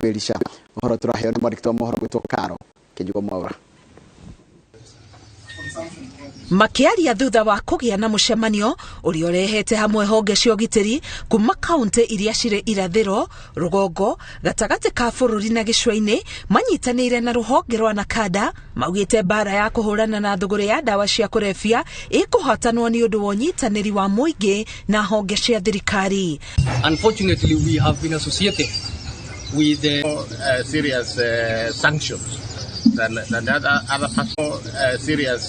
Kwĩrica. Ũhoro tũraheo nĩ mwandĩki wa mohoro gwĩtwo Karo Kĩnjugo Mwaura. Makĩaria thutha wa kũgĩa na mũcemanio ũrĩa ũrehete hamwe honge cia ũgitĩri kuma kaunti iria cirĩ irathĩro, rũgongo, gatagatĩ ka bũrũri na gĩcũa-inĩ, manyitanĩire na rũhonge rwa Nakada, maugĩte mbara ya kũhũrana na thũgũrĩ ya ndawa cia kũrebia ĩkũhotanwo nĩ ũndũ wa ũnyitanĩri wa mũingĩ na honge cia thirikari. Unfortunately, we have been associated with the serious sanctions than other person, serious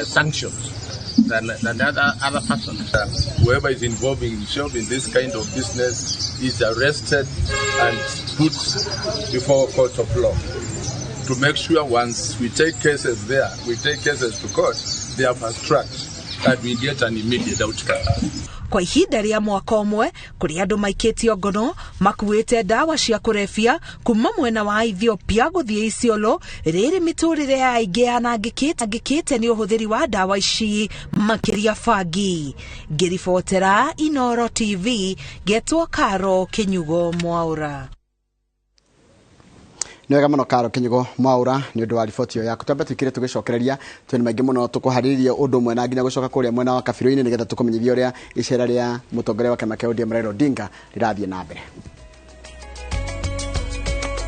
sanctions than other person. Whoever is involving himself in this kind of business is arrested and put before court of law. To make sure once we take cases there, we take cases to court, they are fast tracked and we get an immediate outcome. Kwa ihinda rĩa mwaka ũmwe kũrĩ andũ maikĩtio ngono makuĩte ndawa cia kũrebia kuma mwena wa Ethiopia gũthiĩ Isiolo, rĩrĩ mĩtũrĩre ya aingĩ yanangĩkĩte nĩ ũhũthĩri wa ndawa ici, makĩria bangi. Ngĩribotera Inoro TV, ngetwo Karo Kĩnyugo Mwaura. Nĩ wega mũno, Karo Kĩnyugo Mwaura, nĩ ũndũ wa riboti ĩyo yaku. Twambe twikire tũgĩcokereria twĩ maingĩ mũno tũkũharĩrĩrie ũndũ ũmwe na nginya gũcoka kũrĩa mwena wa Kabirũ-inĩ nĩgetha tũkũmenyithia ũrĩa icera rĩa mũtongoria wa kĩama kĩa ODM Raila Odinga rĩrathiĩ na mbere.